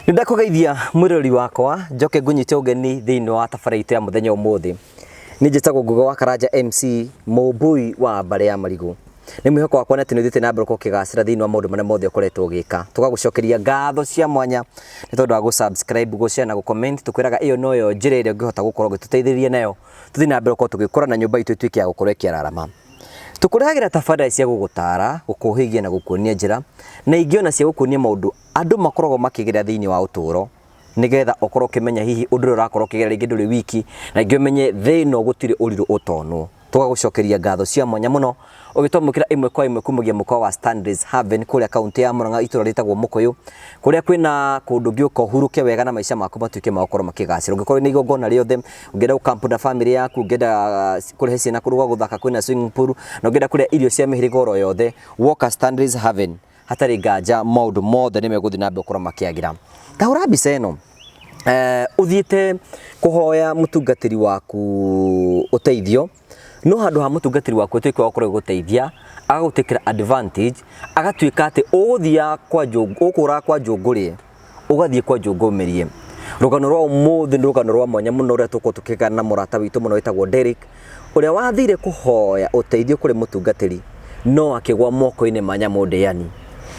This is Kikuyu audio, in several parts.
Nĩndakũgeithia mwĩroreri wakwa, njoke ngũnyite ũgeni thĩinĩ wa tabarĩra itũ ya mũthenya ũmũthĩ. Niĩ njĩtagwo Ngũgĩ wa Karanja MC, mũmbũi wa mbarĩ ya Marigũ. Nĩ mwĩhoko wakwa nĩ atĩ nĩ ũthiĩte na mbere gũkorwo ũkĩgacĩra thĩinĩ wa maũndũ marĩa mothe ũkoretwo ũgĩka. Tũgagũcokeria ngatho cia mwanya nĩ tondũ wa gũ subscribe, gũ share na gũ comment. Tũkwĩraga ĩyo noyo njĩra ĩrĩa ũngĩhota gũkorwo ũgĩtũteithĩrĩria nayo tũthiĩ na mbere gũkorwo tũgĩkũra na nyũmba itũ ĩtuĩke ya gũkorwo ĩkĩararama. Tũkũrehagĩra tabarĩra cia gũgũtara, gũkũhĩgia na gũkuonia njĩra, na ingĩ ona cia gũkuonia maũndũ andũ makoragwo makĩgerera thĩinĩ wa ũtũũro, nĩgetha ũkorwo ũkĩmenya hihi ũndũ ũrĩa ũrakorwo ũkĩgerera rĩngĩ ndũrĩ wiki, na ingĩ ũmenye thĩ ĩno gũtirĩ ũrirũ ũtonwo. Tũgagũcokeria ngatho cia mwanya mũno ũgĩtwamũkĩra ĩmwe kwa ĩmwe kumagia mũkawa wa Stanley's Haven kũrĩa kaũntĩ ya Murang'a itũra rĩtagwo Mũkũyũ, kũrĩa kwĩna kũndũ ũngĩũka ũhurũke wega na maica maku matuĩke ma gũkorwo makĩgacĩra. Ũngĩkorwo wĩna igongona rĩothe, ũngĩenda gũkampu na bamĩrĩ yaku, ũngĩenda kũrehe ciana kũndũ gwa gũthaka kwĩna swimming pool, na ũngĩenda kũrĩa irio cia mĩhĩrĩga oro yothe, woka Stanley's Haven hatarĩ nganja maũndũ mothe nĩ megũthiĩ na mbere gũkorwo makĩagĩra. Ta hũra mbica ĩno, ũthiĩte kũhoya mũtungatĩri waku ũteithio, no handũ ha mũtungatĩri waku atuĩke wa gũkorwo agĩgũteithia, agagũtĩkĩra advantage, agatuĩka atĩ ũgũthiaga kwa ũkũraga kwa njũngũrĩe, ũgathiĩ kwa njũngũmĩrie. Rũgano rwa ũmũthĩ nĩ rũgano rwa mwanya mũno rũrĩa tũgũkorwo tũkĩgana na mũrata witũ mũno wĩtagwo Derrick, ũrĩa wathire kũhoya ũteithio kũrĩ mũtungatĩri no akĩgwa moko-inĩ ma nyamũ ndĩani.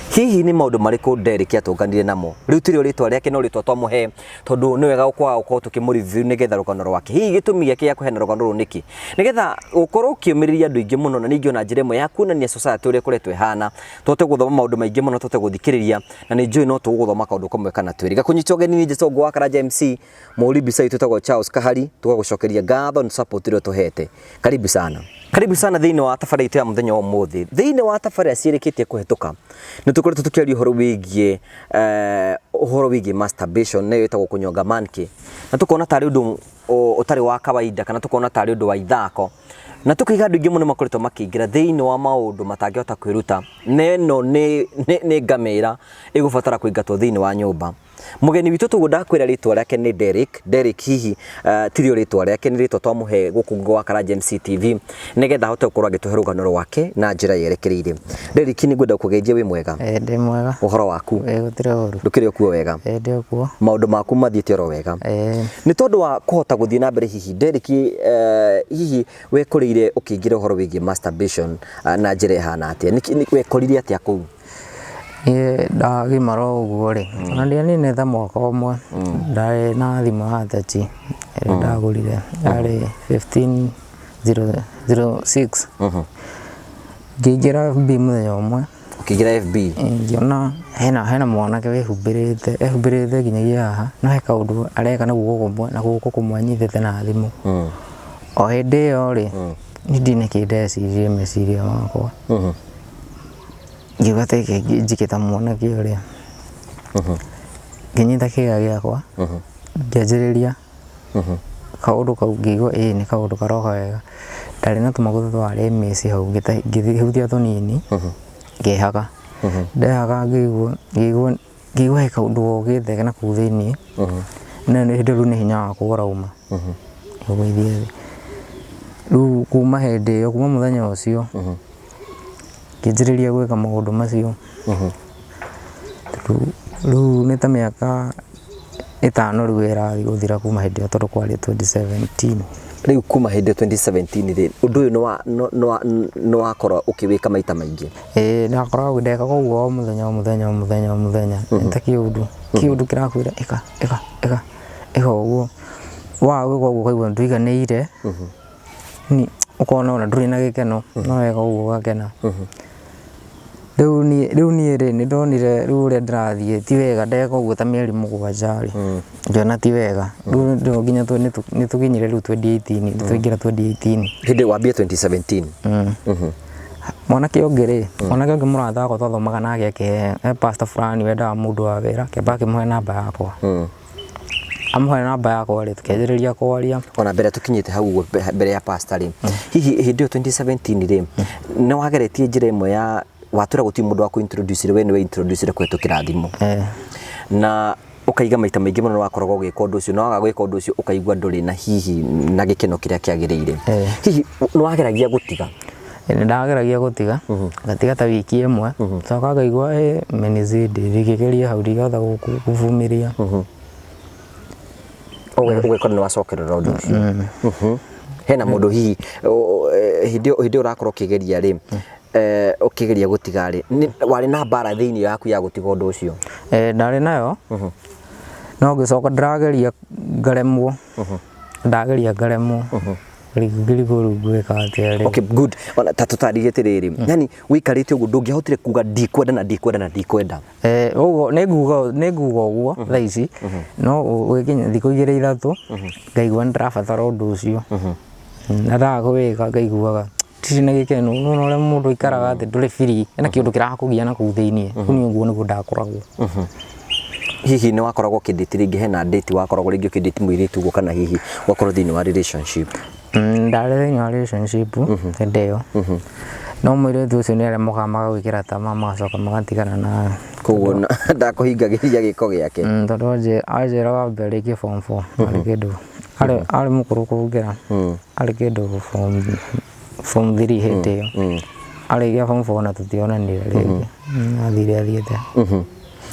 Hihi nĩ maũndũ marĩkũ Derrick atũnganire namo? Rĩu tirĩo rĩtwa rĩake no rĩtwa twamũhe tondũ nĩ wega kwaga gũkorwo tũkĩmũ review nĩgetha rũgano rwake. Hihi gĩtũmi gĩake gĩa kũheana rũgano rũrũ nĩkĩ? Nĩgetha gũkorwo ũkĩũmĩrĩria andũ aingĩ mũno na ningĩ ona njĩra ĩmwe ya kuonania society ũrĩa ĩkoretwo ĩhana, tũhote gũthoma maũndũ maingĩ mũno tũhote gũthikĩrĩria na nĩ njũĩ no tũgũthoma kaũndũ kamwe kana twĩrĩ. Gakũnyita ũgeni niĩ njĩtagwo Ngũgĩ wa Karanja MC, mũhũri mbica witũ wĩtagwo Charles Kahari, tũgagũcokeria ngatho nĩ support ĩrĩa ũtũhete. Karibu sana. Karibu sana thĩinĩ wa tabarĩra itũ ya mũthenya wa ũmũthĩ. Thĩinĩ wa tabarĩra ciĩrĩkĩtie kũhetũka, nĩ tũkoretwo tũkĩaria ũhoro wĩgiĩ ũhoro wĩgiĩ masturbation nĩyo ĩtagwo kũnyonga monkey, na tũkona tarĩ ũndũ ũtarĩ wa kawaida kana tũkona tarĩ ũndũ wa ithako, na tũkaiga andũ aingĩ mũno makoretwo makĩingĩra thĩinĩ wa maũndũ matangĩhota kwĩruta, na ĩno nĩ ngamĩra ĩgũbatara kũingatwo thĩinĩ wa nyũmba. Mũgeni witũ tũguo ndakwĩra rĩtwa rĩake nĩ Derrick. Derrick hihi tirĩo rĩtwa rĩake, nĩ rĩtwa twamũhe gũkũ Ngũgĩ wa Karanja MC TV nĩgetha ahote gũkorwo agĩtũhe rũgano rwake na njĩra yerekereirie. Derrick, nĩ ngwenda gũkũgeithia wĩ mwega? Ĩĩ ndĩ mwega. Ũhoro waku? Ĩĩ gũtirĩ ũru. Ndũkĩrĩ o kuo wega? Ĩĩ ndĩ o kuo. Maũndũ maku mathiĩte oro wega? Ĩĩ. Nĩ tondũ wa kũhota gũthiĩ na mbere hihi Derrick, hihi wekũrĩire ũkĩingĩra ũhoro wĩgiĩ masturbation na njĩra ĩhana atĩa? Wekorire atĩa kũu? Niĩ ndagimara ũguo rĩ, ona ndianinĩte mwaka ũmwe, ndarĩ na thimũ ya touch ĩrĩa ndagũrire yarĩ 1506. Ngĩingĩra FB mũthenya ũmwe. Ũkĩingĩra FB? Ngĩona hena mwanake wĩhumbĩrĩte, ehumbĩrĩte nginyagia haha, no he kaũndũ areka na guoko kũmwe na guoko kũmwe anyitĩte na thimũ. O hĩndĩ ĩyo rĩ, niĩ ndirĩ na kĩndũ ndeciririe meciria makwa. Ngiuga ta reke njike ta mwanake ũrĩa. Ngĩnyita kĩgĩa gĩakwa, ngĩanjĩrĩria kaũndũ kau ngĩigua ĩĩ nĩ kaũndũ karoka wega. Ndarĩ na tũmaguta twarĩ mĩci hau ngĩhutia tũnini ngĩhaka. Ndehaka ngĩigua ngĩigua ngĩigua he kaũndũ gokĩte na kũu thĩiniĩ, na hĩndĩ ĩyo rĩu nĩ hinya wakwa ũrauma, ngĩgũithia thĩ. Rĩu kuma hĩndĩ ĩyo, kuma mũthenya ũcio, ngĩanjĩrĩria gwĩka maũndũ macio, rĩu nĩ ta mĩaka ĩtano rĩu ĩrathiĩ gũthira kuma hĩndĩ ĩyo tondũ kwarĩ 2017. Rĩu kuma hĩndĩ ĩyo 2017 rĩ, ũndũ ũyũ nĩ wakorwo ũkĩwĩka maita maingĩ? Ĩĩ ndakoragwo ndekaga ũguo o mũthenya o mũthenya o mũthenya o mũthenya, nĩ ta kĩũndũ, kĩũndũ kĩrakwĩra ĩka ĩka ĩka ĩka ũguo, waga gwĩka ũguo ũkaigua ndũiganĩire, ũkona ona ndũrĩ na gĩkeno no weka ũguo ũgakena. Rĩu niĩ rĩu niĩ rĩ nĩ ndonire rĩu ũrĩa ndĩrathiĩ ti wega ndeka ũguo ta mĩeri mũgwanja rĩ ngĩona ti wega rĩu no nginya nĩ tũkinyire rĩu 2018 twaingĩra 2018. Hĩndĩ wambia 2017? Mwanake ũngĩ rĩ, mwanake ũngĩ mũrata wakwa twathomaga nake akĩhe, he pastor fulani wendaga mũndũ wa wĩra, akĩamba akĩmũhe namba yakwa. Amũhe namba yakwa rĩ, tũkĩanjĩrĩria kwaria. Ona mbere tũkinyĩte hau ũguo mbere ya pastor rĩ, hihi hĩndĩ ĩyo 2017 rĩ, nĩ wageretie njĩra ĩmwe ya watwĩra gũtirĩ mũndũ wa kũ introduce we nĩwe introduce kũhetũkĩra thimũ. Na ũkaiga maita maingĩ mũno nĩ wakoragwo ũgĩka ũndũ ũcio, na waga gwĩka ũndũ ũcio ũkaigua ndũrĩ na hihi na gĩkeno kĩrĩa kĩagĩrĩire. Hihi nĩ wageragia gũtiga? Nĩ ndageragia gũtiga, ngatiga ta wiki ĩmwe, coka ngaigua ĩ imenizidi, ndingĩgeria hau ndingĩhota kũvumilia. Ũgekora nĩ wacokerera ũndũ ũcio. Hena mũndũ hihi hĩndĩ ĩyo ũrakorwo ũkĩgeria rĩ, ũkĩgeria gũtiga rĩ, warĩ na mbara thĩinĩ yaku ya gũtiga ũndũ ũcio? Ndarĩ nayo, no ngĩcoka ndĩrageria ngaremwo, ndageria ngaremwo, ngĩrigwo rĩu ngwĩka atĩa rĩu. Okay, good. Ona ta tũtarĩrie atĩrĩrĩ, yani wĩikarĩte ũguo ndũngĩahotire kuga ndikwenda na ndikwenda na ndikwenda? Ũguo nĩ nguga ũguo thaa ici, no gũgĩkinya thikũ igĩrĩ ithatũ ngaigua nĩ ndĩrabatara ũndũ ũcio, na ndaga kũwĩka ngaiguaga ndirĩ na gĩkeno, nĩ wona ũrĩa mũndũ aikaraga atĩ ndũrĩ free, hena kĩũndũ kĩrakũgia na kũu thĩiniĩ, rĩu niĩ ũguo nĩguo ndakoragwo. Hihi nĩ wakoragwo ũkĩndĩti rĩngĩ, hena date wakoragwo rĩngĩ ũkĩndĩti mũirĩtu ũguo, kana hihi ũgakorwo thĩinĩ wa relationship? Ndarĩ thĩinĩ wa relationship hĩndĩ ĩyo, no mũirĩtu ũcio nĩ arĩa mokaga magagwĩkĩra tamaa magacoka magatigana nawe. Koguo ndakũhingagĩria gĩko gĩake? Tondũ anjĩra wa mbere rĩngĩ form 4, arĩ kĩndũ, arĩ mũkũrũ kũngĩra, arĩ kĩndũ form 3 hĩndĩ ĩyo. Arĩkia form 4 na tũtionanire rĩngĩ, athire athiĩte.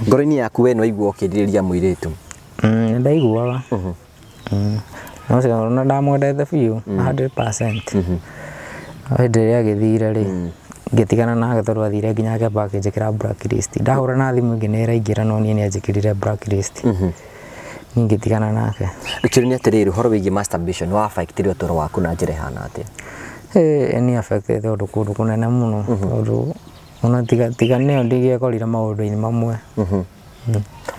Ngoro-inĩ yaku we nĩ waigua ũkĩrirĩria mũirĩtu? Nĩ ndaiguaga. No ũcio ona ndamwendete biũ 100%. Hĩndĩ ĩrĩa agĩthire rĩ, ngĩtigana nake tondũ athire nginya akĩamba akĩnjĩkĩra blacklist. Ndahũra na thimũ ĩngĩ nĩ ĩraingĩra no niĩ nĩ anjĩkĩrire blacklist. Niĩ ngĩtigana nake. Kĩũria nĩ atĩrĩrĩ, ũhoro wĩgiĩ masturbation nĩ wa affectire ũtũũro waku na njĩra ĩhana atĩa? Nĩ affectĩte ũndũ kũndũ kũnene mũno, tondũ ona tiga nĩyo ndingĩekorire maũndũ-inĩ mamwe.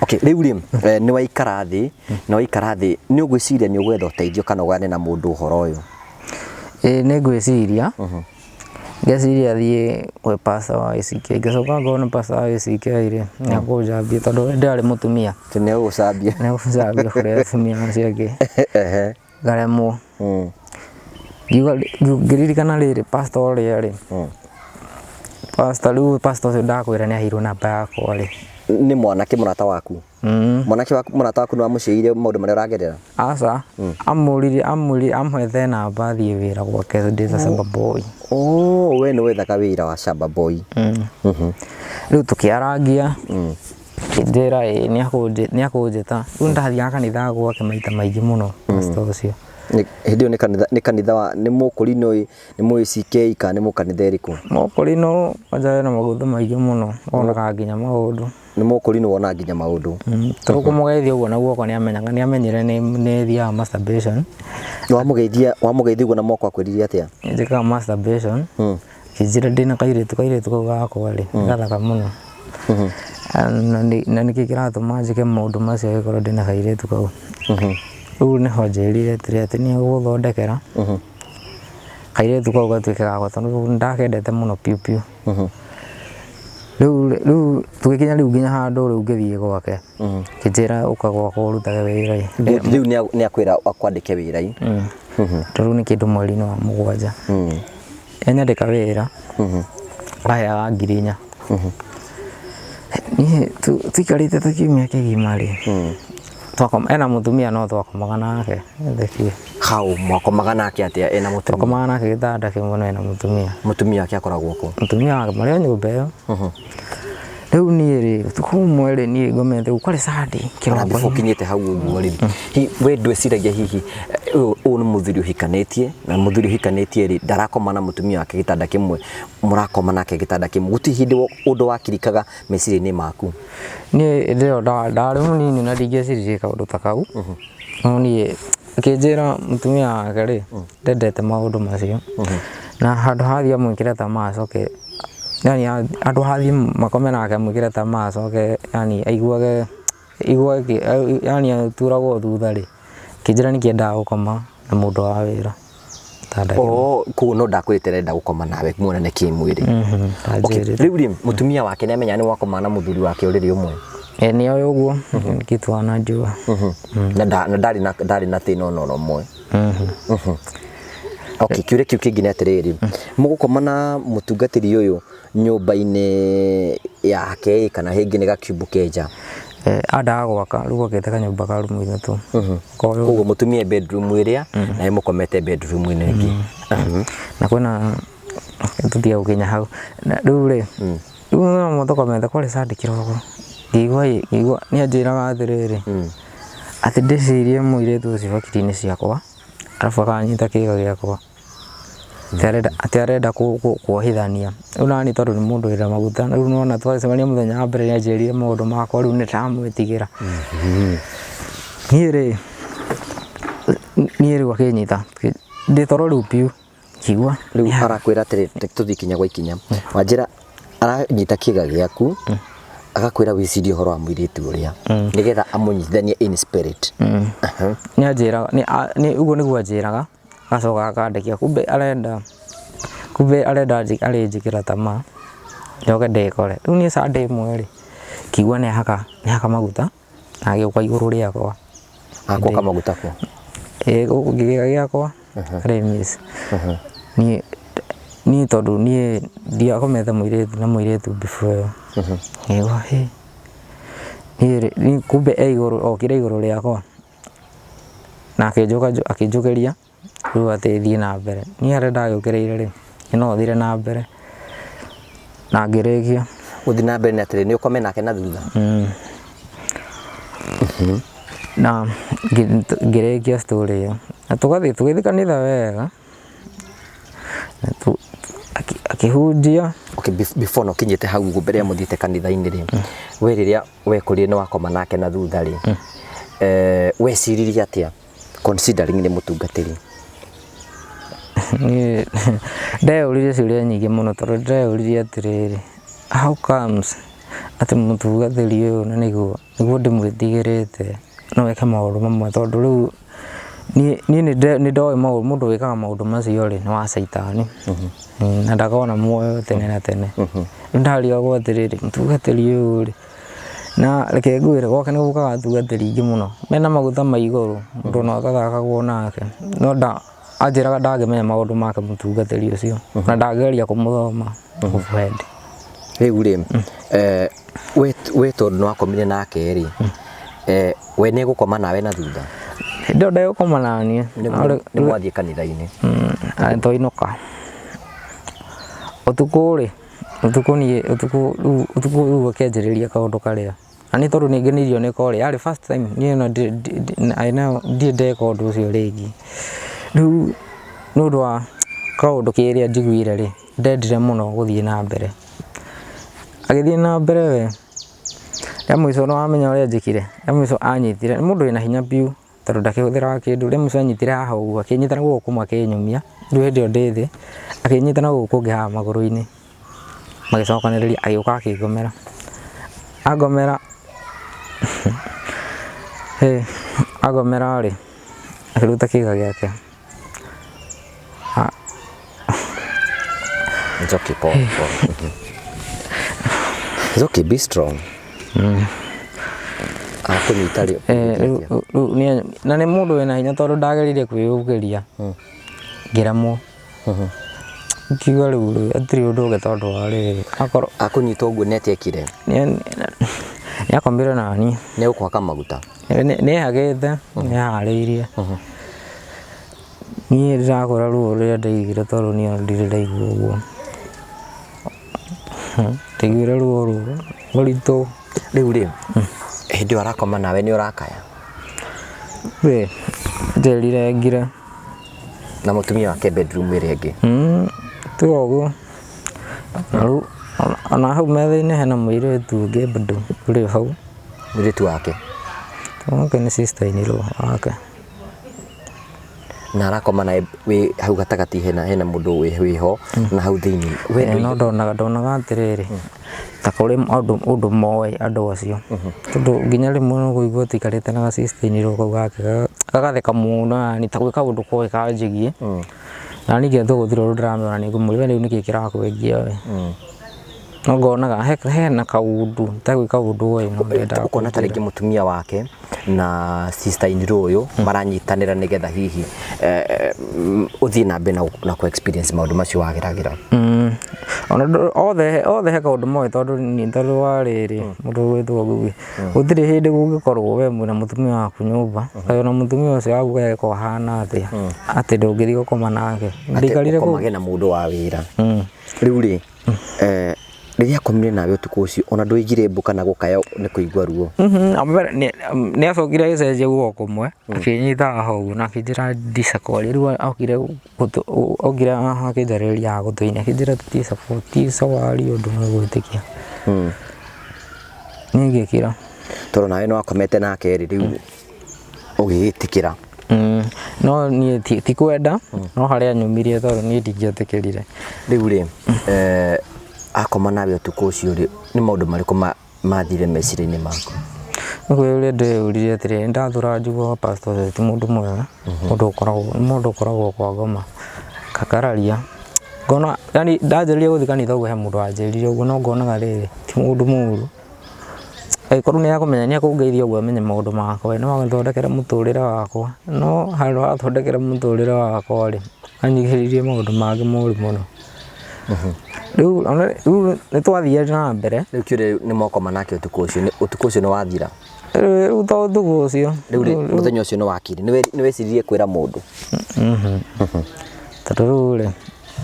Okay, rĩu rĩ, nĩ waikara thĩ, na waikara thĩ nĩ ũgwĩciria nĩ ũgwetha ũteithio kana ũgane na mũndũ ũhoro ũyũ? Ĩĩ nĩ ngwĩciria, ngeciria thiĩ kwĩ pastor wa ACK, ngĩcoka ngona pastor wa ACK rĩ, nĩ ekũnjambia tondũ hĩndĩ ĩyo arĩ mũtumia. Nĩ egũgũcambia. Nĩ egũcambia kũrĩ atumia acio angĩ. Ngaremwo. Ngiuga ngĩririkana rĩrĩ pastor ũrĩa rĩ, pastor rĩu pastor ũcio ndakwĩra nĩ aheirwo namba yakwa rĩ. Nĩ mwanake mũrata waku? Mwanake waku mũrata waku nĩ wamũciĩire maũndũ marĩa ũragerera? Aca, amũririe amũririe amũhete namba athiĩ wĩra gwake ndĩ ta shamba boy. Oh, we nĩ wethaga wĩra wa shamba boy. Rĩu tũkĩarangia, akĩnjĩra ĩĩ nĩ akũnjĩta. Rĩu ndathiaga kanitha gwake maita maingĩ mũno pastor ũcio. Hĩndĩ ĩyo nĩ kanitha, nĩ kanitha wa, nĩ mũkũrinũ ĩ, nĩ mũ ACK kana nĩ mũkanitha ĩrĩkũ? Mũkũrinũ kwanja wĩna maũndũ maingĩ mũno, wonaga nginya maũndũ. Nĩ mũkũrinũ wonaga nginya maũndũ. Tũkũmũgeithia ũguo na guoko nĩ amenyaga, nĩ amenyire nĩ thiaga masturbation. Wamũgeithia, wamũgeithia ũguo na moko akwĩrire atĩa? Njĩkaga masturbation. Akĩnjĩra ndĩna kairĩtu, kairĩtu kau gakwa rĩ, nĩ gathaka mũno. Na nĩkĩ kĩratũma njĩke maũndũ macio angĩkorwo ndĩna kairĩtu kau. Rĩu nĩho anjĩrire atĩrĩ atĩ nĩ egũgũthondekera kairĩtu kau gatuĩke gakwa tondũ nĩ ndakendete mũno piũ piũ. Rĩu rĩu tũgĩkinya rĩu nginya handũ rĩu ngĩthiĩ gwake, akĩnjĩra ũka gwakwa ũrutage wĩra ĩ. Rĩu nĩ akwĩra akwandĩke wĩra ĩ. Rĩu nĩ kĩndũ mweri-inĩ wa mũgwanja. Anyandĩka wĩra, aheaga 4,000. Niĩ tũikarĩte ta kiumia kĩgima rĩ, ena mũtumia no twakomaga nake. Hau mwakomaga nake atĩa ena mũtumia? Twakomaga nake gĩtanda kĩmwe no ena mũtumia. Mũtumia wake akoragwo kũ? Mũtumia wake marĩ o nyũmba ĩyo. Rĩu niĩ rĩ, ũtukũ ũmwe rĩ, niĩ ngomete kũu kwarĩ Sunday kĩroko. Before ũkinyĩte hau ũguo rĩ, we ndwĩciragia hihi ũyũ nĩ mũthuri ũhikanĩtie, na mũthuri ũhikanĩtie rĩ, ndarakoma na mũtumia wake gĩtanda kĩmwe, mũrakoma nake gĩtanda kĩmwe, gũtirĩ hĩndĩ ũndũ wakirikaga meciria-inĩ maku? Niĩ hĩndĩ ĩyo ndarĩ mũnini na ndingĩeciririe kaũndũ ta kau, no niĩ akĩnjĩra mũtumia wake rĩ, ndendete maũndũ macio, na handũ ha athiĩ amwĩkĩre tamaa acoke, yani handũ ha athiĩ makome nake amwĩkĩre tamaa acoke yani aiguage, yani aturagwo thutha rĩ, akĩnjĩra nĩkĩ endaga gũkoma na mũndũ wa wĩra. Oh, koguo no ndakwĩrĩte arenda gũkoma nawe muonane kĩmwĩrĩ. Okay, rĩu rĩ, mũtumia wake nĩ amenya nĩ wakoma na mũthuri wake ũrĩrĩ ũmwe? Nĩ oĩ ũguo, kitu anajua. Na ndarĩ na thĩna ona ũmwe. Okay, kĩũria kĩu kĩngĩ nĩ atĩrĩrĩ, mũgũkoma na mũtungatĩri ũyũ nyũmba-inĩ yake kana hĩngĩ nĩ gakiumbu ke nja? Andaga gwaka, rĩu gwakĩte kanyũmba ka rumu ithatũ. Koguo mũtumia e bedroom ĩrĩa, nawe mũkomete bedroom ĩno ĩngĩ. Na kwĩna Tũtige gũkinya hau. Na rĩu rĩ, rĩu no tũkomete kwarĩ Sunday kĩroko, ngĩigua ĩ, ngĩigua nĩ anjĩraga atĩrĩrĩ, atĩ ndĩcirie mũirĩtu ũcio hakiri-inĩ ciakwa, arabu akanyita kĩga gĩakwa. Atĩ arenda kuohithania. Rĩu nani tondũ nĩ mũndũ wĩna maguta, rĩu nĩwona twacemania mũthenya wa mbere nĩ anjĩrire maũndũ makwa rĩu nĩ ndamwĩtigĩra. Niĩ rĩ, niĩ rĩu akĩnyita, ndĩ toro rĩu biũ, ngĩigua. Rĩu arakwĩra atĩrĩ, reke tũthiĩ ikinya gwa ikinya. Wanjĩra aranyita kĩga gĩaku, agakwĩra wĩcirie ũhoro wa mũirĩtu ũrĩa, nĩgetha amũnyitithanie in spirit. Nĩ anjĩraga, ũguo nĩguo anjĩraga. Agacoka akandekia kumbe arenda kumbe arenda arĩnjĩkĩra tamaa njoke ndĩkore. Rĩu niĩ Sunday ĩmwe rĩ, ngĩigua nĩ ahaka nĩ ahaka maguta na agĩũka igũrũ rĩakwa. Agũka maguta kũ? Ĩĩ gũkũ kĩgega gĩakwa arĩ miss. Niĩ niĩ tondũ niĩ ndiakomete mũirĩtu na mũirĩtu before ĩyo. Ngĩigua hĩ, niĩ rĩ kumbe e igũrũ okire igũrũ rĩakwa. Na akĩnjũkĩria rĩu atĩ thiĩ na mbere. Niĩ harĩa ndagĩũkĩrĩire rĩ, no thire na mbere na ngĩrĩkia. Gũthiĩ na mbere nĩ atĩrĩ, nĩ ũkome nake na thutha? Na ngĩrĩkia story ĩyo. Na tũgathiĩ tũgĩthiĩ kanitha wega, akĩhunjia. Okay, before na ũkinyĩte hau ũguo mbere ya mũthiĩte kanitha-inĩ rĩ, we rĩrĩa wekorire nĩ wakoma nake na thutha rĩ, weciririe atĩa considering nĩ mũtungatĩri? Niĩ ndeyũririe ciũria nyingĩ mũno tondũ ndeyũririe atĩrĩrĩ, how comes atĩ mũtungatĩri ũyũ na nĩguo nĩguo ndĩmwĩtigĩrĩte no eke maũndũ mamwe tondũ rĩu niĩ nĩ ndoĩ mũndũ wĩkaga maũndũ macio rĩ nĩ wa caitani na ndakona muoyo tene na tene. Rĩu ndarigagwo atĩrĩrĩ, mũtungatĩri ũyũ rĩ, na reke ngwĩre gwake nĩ gũkaga atungatĩri aingĩ mũno mena maguta ma igũrũ mũndũ ona ũtathakagwo nake no anjĩraga ndangĩmenya maũndũ make mũtungatĩri ũcio na ndangĩgeria kũmũthoma overhead. Rĩu rĩ, we tondũ nĩ wakomire nake rĩ, we nĩ egũkoma nawe na thutha? Hĩndĩ ĩyo ndegũkoma naniĩ. Nĩ mwathiĩ kanitha-inĩ? Twainũka. Ũtukũ rĩ, ũtukũ niĩ ũtukũ rĩu ũtukũ rĩu akĩanjĩrĩria kaũndũ karĩa. Na niĩ tondũ nĩ ngenirio nĩko rĩ, yarĩ first time niĩ ona ndirĩ ndeka ũndũ ũcio rĩngĩ. Rĩu nĩ ũndũ wa kaũndũ kĩrĩa njiguire rĩ, ndendire mũno gũthiĩ na mbere. Agĩthiĩ na mbere we, rĩa mũico nĩ wamenya ũrĩa anjĩkire, rĩa mũico anyitire, nĩ mũndũ wĩna hinya biũ tondũ ndakĩhũthĩraga kĩndũ, rĩa mũico anyitire haha ũguo, akĩnyita na guoko kũmwe akĩnyũmia, rĩu hĩndĩ ĩyo ndĩ thĩ, akĩnyita na gũkũ kũngĩ haha magũrũ-inĩ, magĩcokanĩrĩria agĩũka akĩngomera. Angomera, angomera rĩ, akĩruta kĩga gĩake. It's okay, Paul. Paul. It's okay, be strong. Akũnyita rĩ. Na nĩ mũndũ wĩna hinya tondũ ndageririe kwĩyũkĩria ngĩremwo. Ngiuga rĩu rĩ hatirĩ ũndũ ũngĩ tondũ wa rĩrĩ akorwo Akũnyita ũguo nĩ atĩa ekire? Nĩ akomire naniĩ. Nĩ egũkũhaka maguta? Nĩ ehagĩte, nĩ eharĩirie. Niĩ ndĩrakora ruo rũrĩa ndaiguire tondũ niĩ ona ndirĩ ndaigua ũguo. Ndaiguire ruo rũu rũritũ. Rĩu rĩ, hĩndĩ ĩyo arakoma nawe nĩ ũrakaya? We, njerire ngire. Na mũtumia wake bedroom ĩrĩa ĩngĩ? Tiga ũguo. Na rĩu ona hau metha-inĩ hena mũirĩtu ũngĩ bado ũrĩ hau. Mũirĩtu wake? Wake nĩ sister in law wake. Na arakoma nawe wĩ hau gatagatĩ hena hena mũndũ wĩho na hau thĩinĩ. We no ndonaga ndonaga atĩrĩrĩ ta kũrĩ ũndũ moĩ andũ acio tondũ nginya rĩmwe no kũigua tũikarĩte na ga sister in law kau gake gagatheka mũno yani ta gwĩ kaũndũ koĩ kanjĩgiĩ na niĩ nginya gũtirĩ ũndũ ndĩramwĩra nĩ ngũmũria we rĩu nĩkĩ kĩrakwengia we no ngonaga hena kaũndũ ta gwĩ kaũndũ oĩ no ndendaga Ũkona ta rĩngĩ mũtumia wake na sister in law ũyũ maranyitanĩra nĩgetha hihi ũthiĩ na mbere na kũ experience maũndũ macio wageragĩra. Ona othe othe he kaũndũ moĩ tondũ ni tondũ wa rĩrĩ mũndũ ũgwĩtwo Ngugi gũtirĩ hĩndĩ gũngĩkorwo we mwĩna mũtumia waku nyũmba kaĩ ona mũtumia ũcio waku kaĩ agĩkorwo ahana atĩa atĩ ndũngĩthiĩ gũkoma nake. Ndaikarire kũu. Ũkomage na mũndũ wa wĩra. Rĩu rĩ, rĩrĩa akomire nawe ũtukũ ũcio ona ndwaigire mbu kana gũkaya nĩ kũigua ruo? Mbere nĩ acokire agĩcenjia guoko kũmwe akĩnyita haha ũguo na akĩnjĩra ndicakwaria. Rĩu okire okire haha akĩnjarĩrĩria haha gũtũ-inĩ akĩnjĩra ti cawari ũndũ nĩ gwĩtĩkia. Niĩ ngĩkira. Tondũ nawe nĩ wakomete nake rĩ, rĩu ũgĩgĩtĩkĩra. No niĩ ti kwenda no harĩa nyumirie tondũ niĩ ndingĩetĩkĩrire. Rĩu rĩ, akoma nawe ũtukũ ũcio rĩ, nĩ maũndũ marĩkũ mathire meciria-inĩ maku? Nĩ kwĩyũria ndeyũririe atĩrĩrĩ, nĩndathũra njiguaga pastor ũcio ti mũndũ mwega, mũndũ ũkoragwo kwa ngoma, ngakararia, ngona yani ndanjĩrĩria gũthiĩ kanitha ũguo he mũndũ wanjĩrire ũguo no ngonaga rĩrĩ ti mũndũ mũru, angĩkorwo nĩ ekũmenya nĩ ekũngeithia ũguo amenye maũndũ makwa no athondekere mũtũrĩre wakwa, no handũ ha athondekere mũtũrĩre wakwa rĩ, anyihĩrĩrie maũndũ mangĩ moru mũno. Rĩu rĩu nĩ twathire na mbere. Rĩu kĩũria nĩ mwakoma nake ũtukũ ũcio, ũtukũ ũcio nĩ wathira? Rĩu to ũtukũ ũcio. Rĩu rĩ, mũthenya ũcio nĩ wakire, nĩ weciririe kwĩra mũndũ? Tondũ rĩu rĩ,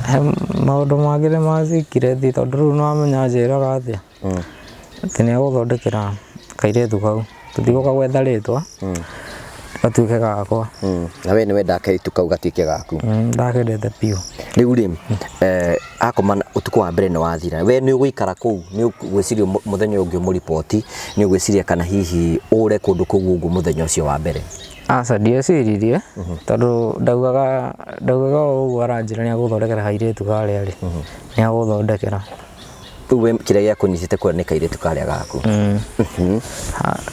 he maũndũ mangĩ nĩ macikire thi tondũ rĩu nĩ wamenya anjĩraga atĩa, atĩ nĩ egũthondekera kairĩtu kau, tũtigũka gwetha rĩtwa, gatuĩke gakwa. Na we nĩ wendaga kairĩtu kau gatuĩke gaku? Ndakendete biũ. Rĩu rĩ, akoma ũtukũ wa mbere nĩ wathira, we nĩ ũgũikara kũu, nĩ ũgwĩciria mũthenya ũngĩ ũmũriboti, nĩ ũgwĩciria kana hihi ũre kũndũ kũu ũguo mũthenya ũcio wa mbere? Aca ndieciririe, tondũ ndaugaga ndaugaga o ũguo aranjĩra nĩ egũthondekera kairĩtu karĩa rĩ, nĩ egũthondekera. Rĩu we kĩrĩa gĩakũnyitĩte kũrĩa nĩ kairĩtu karĩa gaku?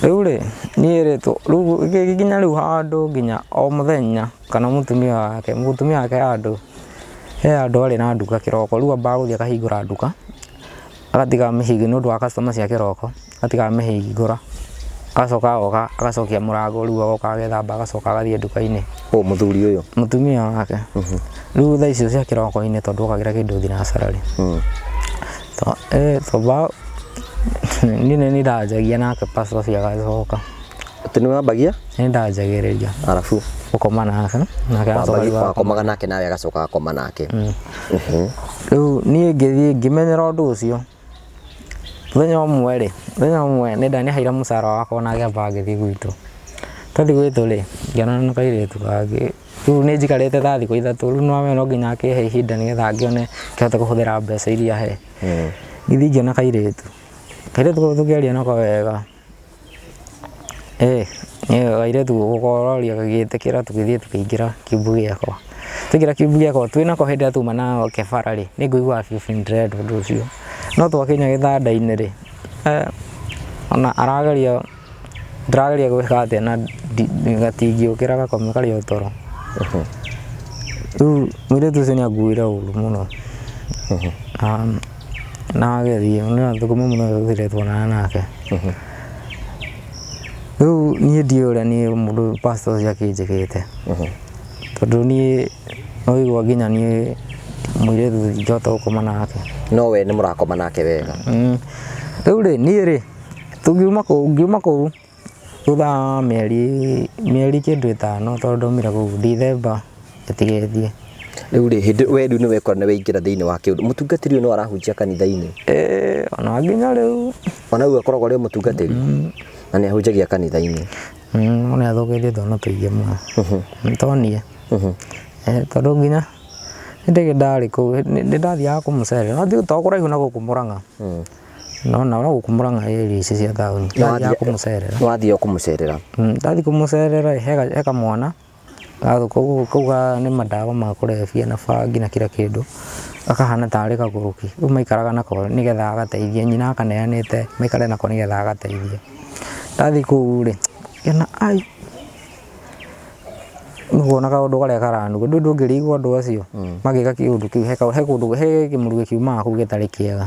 Rĩu rĩ, niĩ rĩ, rĩu nginya rĩu handũ nginya o mũthenya kana mũtumia wake, mũtumia wake handũ, he handũ arĩ na nduka kĩroko, rĩu ambaga gũthiĩ akahingũra nduka, agatiga amĩhinge nĩ ũndũ wa customer cia kĩroko, agatiga amĩhingũra, agacoka agoka agacokia mũrango rĩu agoka agethamba agacoka agathiĩ nduka-inĩ. Ũ mũthuri ũyũ? Mũtumia wake. Rĩu thaa icio cia kĩroko-inĩ tondũ okagĩra kĩndũ thinacara rĩ. Toba niĩ nĩ ndanjagia nake pastor ũcio agacoka. Atĩ nĩ wambagia? Nĩ ndanjagĩrĩria. Arabu? Gũkoma nake, nake agacoka rĩu Wakomaga nake nawe agacoka agakoma nake. Rĩu niĩ ngĩthiĩ ngĩmenyera ũndũ ũcio. Mũthenya ũmwe rĩ, mũthenya ũmwe nĩ ndanĩhaire mũcara wakwa na ngĩamba ngĩthiĩ gwitũ. Twathiĩ gwitũ rĩ, ngĩonana na kairĩtu kangĩ. Rĩu nĩ njikarĩte ta thikũ ithatũ, rĩu nĩwamenya no nginya akĩhe ihinda nĩgetha ngĩone ngĩhote kũhũthĩra mbeca iria he. Ngĩthiĩ ngĩona kairĩtu. Kairĩtu kau tũkĩaria nako wega. Kairĩtu gũkororia gagĩtĩkĩra tũgĩthiĩ tũkĩingĩra kiumbu gĩakwa. Twaingĩra kiumbu gĩakwa twĩnako hĩndĩ ĩrĩa tuma nake bara rĩ, nĩ ngũiguaga biũ biũ nĩndĩrenda ũndũ ũcio. No twakinya gĩtanda-inĩ rĩ, ona arageria ndĩrageria gwĩka atĩa na gatingĩũkĩra gakome karĩ o toro. Rĩu mũirĩtu ũcio nĩ anguire ũru mũno. Na agĩthiĩ, nĩ thũkũma mũno tũthire tuonana nake. Rĩu niĩ ndiũĩ ũrĩa niĩ mũndũ pastor ũcio akĩnjĩkĩte. Tondũ niĩ no igua nginya niĩ mũirĩtu ndingĩhota gũkoma nake. No we nĩ mũrakoma nake wega? Rĩu rĩ, niĩ rĩ, tũngiuma kũu, ngiuma kũu thutha wa mĩeri mĩeri kĩndũ ĩtano tondũ ndaumire kũu December ĩtigĩthiĩ. Rĩu rĩ, hĩndĩ we rĩu nĩ wekora nĩ waingĩra thĩinĩ wa kĩũndũ, mũtungatĩri ũyũ no arahunjia kanitha-inĩ? Ĩĩ, ona nginya rĩu. Ona rĩu akoragwo arĩ o mũtungatĩri? Na nĩ ahunjagia kanitha-inĩ? No nĩ athũkĩtie twana tũingĩ mũno. To niĩ. Tondũ nginya hĩndĩ ĩngĩ ndarĩ kũu nĩ ndathiaga kũmũcerera, no to kũraihu na gũkũ Mũrang'a. No na gũkũ Mũrang'a area ici cia taũni. Ndathiaga kũmũcerera. Nĩ wathiaga kũmũcerera? Ndathiĩ kũmũcerera he kamwana kau nĩ mandawa ma kũrebia na bangi na kila kĩndũ, gakahana tarĩ kagũrũki. Rĩu maikaraga nako nĩgetha agateithie, nyina akaneanĩte maikare nako nĩgetha agateithie. Ndathiĩ kũu rĩ, ngĩona ai, nĩ kaũndũ karĩa karanunga, ndũĩ ndũngĩrigwo andũ acio magĩka kĩũndũ kĩu, he kũndũ he kĩmũrukĩ kiumaga kũu gĩtarĩ kĩega,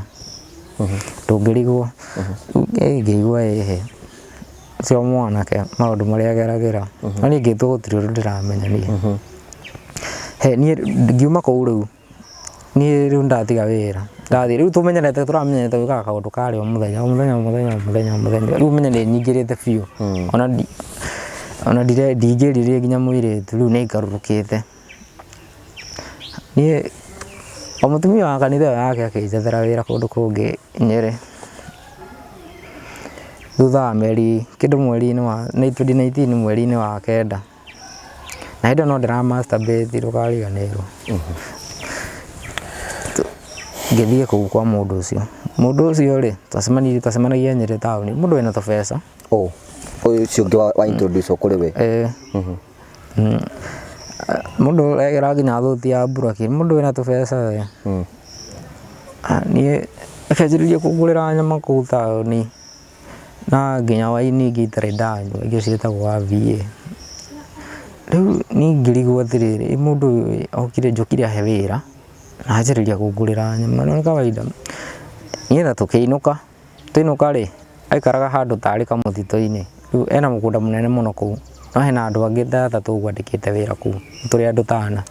ndũngĩrigwo. Rĩu ngĩigua ĩhĩ, ũcio mwanake maũndũ marĩa ageragĩra, no niĩ ngĩtua gũtirĩ ũndũ ndĩramenya niĩ. He niĩ ngiuma kũu rĩu, Niĩ rĩu ndatiga wĩra ndathiĩ rĩu tũmenyerete tũramenyerete gwĩkaga kaũndũ karĩ o mũthenya o mũthenya o mũthenya o mũthenya o mũthenya rĩu menye nĩ nyingĩrĩte biũ ona ndi ona ndire ndingĩrirĩria nginya mũirĩtu rĩu nĩ ngarũrũkĩte niĩ o mũtumia wa kanitha ĩyo yake akĩnjethera wĩra kũndũ kũngĩ Nyĩrĩ thutha wa mĩeri kĩndũ mweri-inĩ wa 2019 mweri-inĩ wa kenda. Na hĩndĩ ĩyo no ndĩra masturbate ndũkariganĩrwo. Ngĩthiĩ kũu kwa mũndũ ũcio. Mũndũ ũcio rĩ, twacemanirie twacemanagia Nyĩrĩ taũni, mũndũ wĩna tũbeca. Ũ ũyũ ũcio ũngĩ wa introduce kũrĩ we. Ĩĩ. Mũndũ ũrekĩra nginya thuti ya mburaki, mũndũ wĩna tũbeca we. Niĩ akĩanjĩrĩria kũngũrĩra nyama kũu taũni. Na nginya waini ingĩ itarĩ ndanyua ingĩ ciĩtagwo AVA. Rĩu niĩ ngĩrigwo atĩrĩrĩ, ĩ mũndũ ũyũ okire njũkire ahe wĩra na anjĩrĩria kũngũrĩra nyama no nĩ kawaida. Niĩ na tũkĩinũka, twainũka rĩ, aikaraga handũ tarĩ kamũtitũ-inĩ, rĩu ena mũgũnda mũnene mũno kũu, no hena andũ angĩ ta atatũ ũguo andĩkĩte wĩra kũu, tũrĩ andũ ta ana.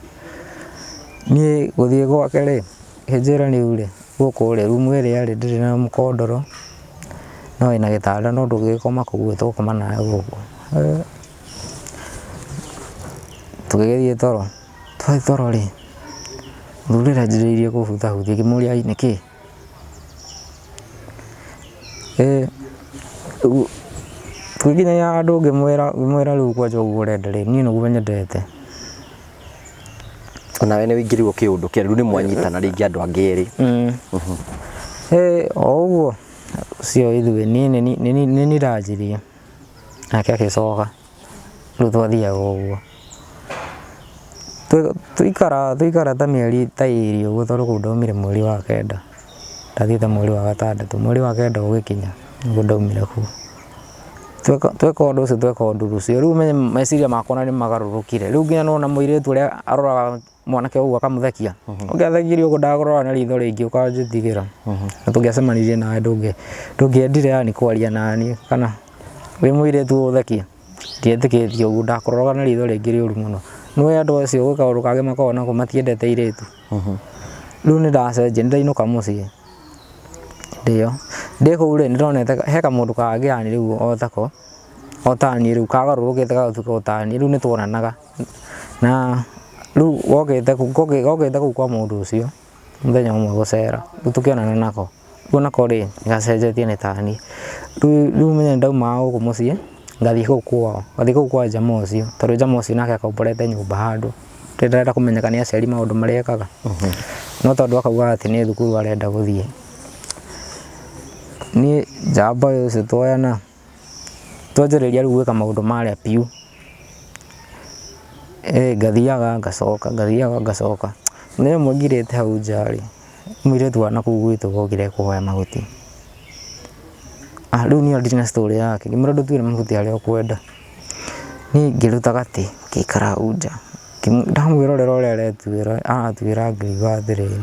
Niĩ gũthiĩ gwake rĩ, akĩnjĩra rĩu rĩ, gũkũ rĩ, rumu ĩrĩa rĩ, ndĩrĩ na mũkondoro, no ĩna gĩtanda no ndũngĩgĩkoma kũu tũgũkoma nawe gũkũ. Tũgĩgĩthiĩ toro, twathiĩ toro rĩ, mũthuri ũrĩa anjĩrĩirie kũhutahutia ngĩmũria nĩkĩ? Rĩu tũgĩkinya handũ ngĩmwĩra ngĩmwĩra rĩu kwanja ũguo ũrenda rĩ, niĩ nĩguo nyendete. Onawe nĩ wĩingĩrirwo kĩũndũ kĩa rĩu nĩ mwanyitana rĩngĩ andũ angĩ erĩ. O ũguo ũcio ithuĩ niĩ nĩ niĩ ndanjirie nake agĩcoka rĩu twathiaga ũguo. Twaikara twaikara ta mĩeri ta ĩrĩ ũguo tondũ kũu ndaumire mweri wa kenda, ndathiĩte mweri wa gatandatũ, mweri wa kenda ũgĩkinya nĩguo ndaumire kũu. Tweka ũndũ ũcio tweka ũndũ ũcio rĩu ũmenye meciria makwa ona nĩ magarũrũkire rĩu nginya nĩwona mũirĩtu ũrĩa aroraga mwanake ũguo akamũthekia ũngĩathekirie ũguo ndakũrora na ritho rĩngĩ ũkanjĩtigĩra na tũngĩacemanirie nawe ndũngĩendire yani kwaria naniĩ kana wĩ mũirĩtu ũthekie ndietĩkĩtie ũguo ndakũroraga na ritho rĩngĩ rĩũru mũno nĩũĩ andũ acio gwĩ kaũndũ kangĩ makoragwo nako matiendete airĩtu rĩu nĩ ndacenjia nĩ ndainũka mũciĩ ndĩyo ndĩ kũu rĩ nĩ ndonete he kamũndũ kangĩ yani rĩu o tako o taniĩ rĩu kagarũrũkĩte gagatuĩka o taniĩ rĩu nĩ tuonanaga na rĩu gokĩte gokĩte kũu kwa mũndũ ũcio mũthenya ũmwe gũcera rĩu tũkĩonana nako rĩu onako rĩ gacenjetie nĩ taniĩ rĩu ũmenye nĩ ndaumaga gũkũ mũciĩ ngathiĩ kũu kwao ngathiĩ kũu kwa jama ũcio tondũ jama ũcio nake akomborete nyũmba handũ ndĩrenda kũmenyeka nĩ aciari maũndũ marĩa ekaga no tondũ akaugaga atĩ nĩ thukuru arenda gũthiĩ niĩ njamba ũcio tuoyana twanjĩrĩria rĩu gwĩka maũndũ marĩa biũ ngathiaga ngacoka ngathiaga ngacoka mũthenya ũmwe ngirĩte hau nja rĩ mũirĩtu wa nakũu gwitũ okire kũhoya mahuti rĩu niĩ ndirĩ na story yake ngĩmwĩra ndũtuĩre mahuti harĩa ũkwenda niĩ ngĩruta gatĩ ngĩikara hau nja ndamwĩrorera ũrĩa aretuĩra aratuĩra ngĩigua atĩrĩrĩ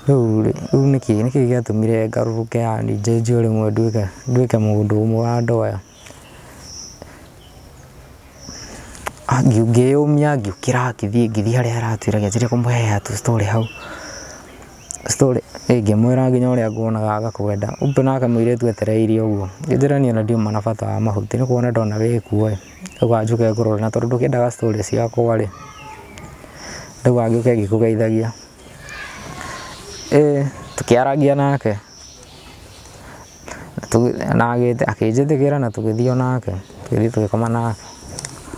rĩu rĩ rĩu nĩkĩ nĩkĩ gĩatũmire ngarũrũke yani njenjie o rĩmwe nduĩke nduĩke mũndũ ũmwe wa andũ aya ngĩyũmia ngĩũkĩra ngĩthiĩ ngĩthiĩ harĩa aratuĩra ngĩanjĩrĩria kũmũheaga tũ story hau story ngĩmwĩra nginya ũrĩa nguonaga ngakwenda kumbe nake mũirĩtu etereire ũguo ngĩnjĩra niĩ ona ndiuma na bata wa mahuti nĩ kuona ndona wĩ kuo ĩ ndauga njũke ngũrore na tondũ ndũkĩendaga story ciakwa rĩ ndauga ngĩũke ngĩkũgeithagia ĩ tũkĩarangia nake na akĩnjĩtĩkĩra na tũgĩthiĩ o nake tũgĩthiĩ tũgĩkoma nake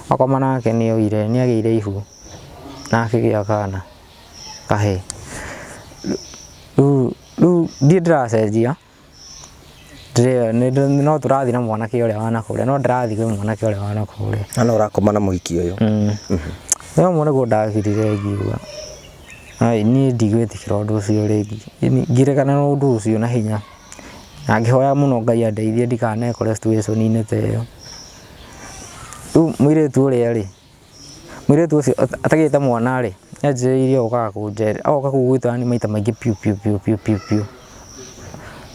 akoma nake nĩ oire nĩ agĩire ihu na akĩgĩa kana kahĩĩ rĩu rĩu ndiĩ ndĩracenjia no tũrathiĩ na mwanake ũrĩa wa nakũrĩa no ndĩrathiĩ kwĩ mwanake ũrĩa wa nakũrĩa Na no ũrakoma na mũhiki ũyũ. Mũthenya ũmwe nĩguo ndakirire ngiuga ai niĩ ndigwĩtĩkĩra ũndũ ũcio rĩngĩ ngĩregana na ũndũ ũcio na hinya na ngĩhoya mũno Ngai andeithie ndikanekore situation -inĩ ta ĩyo rĩu mũirĩtu ũrĩa rĩ mũirĩtu ũcio atagĩte mwana rĩ nĩ anjĩrĩirie gũkaga kũnjerera agoka kũu gwitũ yani maita maingĩ piũ piũ piũ piũ piũ piũ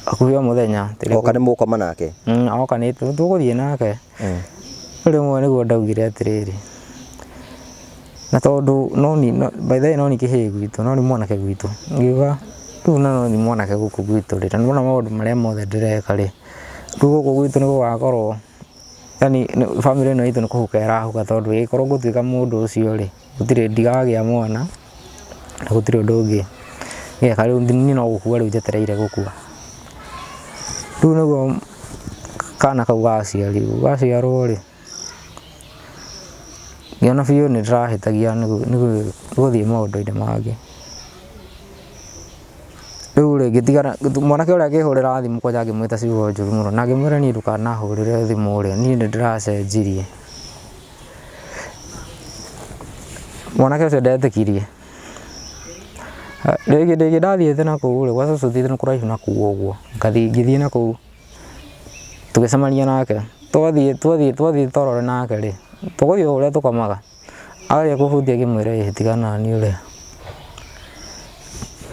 hakuhĩ o mũthenya Oka nĩ mũgũkoma nake. Oka nĩ tũgũthiĩ nake rĩmwe nĩguo ndaugire atĩrĩrĩ Na tondũ no ni by the way no ni kĩhĩĩ gwitũ, no ni mwanake gwitũ, ngiuga rĩu na no ni mwanake gũkũ gwitũ rĩ, na nĩwona maũndũ marĩa mothe ndĩreka rĩ, rĩu gũkũ gwitũ nĩ gũgakorwo yani bamĩrĩ ĩno itũ nĩ kũhuka ĩrahuka tondũ ĩgĩkorwo ngũtuĩka mũndũ ũcio rĩ, gũtirĩ ndigagĩa mwana na gũtirĩ ũndũ ũngĩ ngeka rĩu niĩ no gũkua rĩu njetereire gũkua. Rĩu nĩguo kana kau gaciarirwo, gaciarwo rĩ, ngĩona biũ nĩ ndĩrahĩtagia nĩ gũthiĩ maũndũ-inĩ mangĩ. Rĩu rĩ, ngĩtigana, mwanake ũrĩa akĩhũrĩra thimũ kwanja ngĩmwĩta ciugo njũru mũno na ngĩmwĩra niĩ ndũkanahũrĩre thimũ ũrĩa, niĩ nĩ ndĩracenjirie. Mwanake ũcio ndetĩkirie. Rĩngĩ rĩngĩ ndathiĩte na kũu rĩ, gwa cũcũ thiĩte nĩ kũraihu na kũu ũguo, ngathiĩ ngĩthiĩ na kũu tũgĩcemania nake, twathiĩ twathiĩ twathiĩ toro nake rĩ, tũgũthiĩ o ũrĩa tũkomaga. Ageria kũhutia ngĩmwĩra ĩ tigana na niĩ ũrĩa.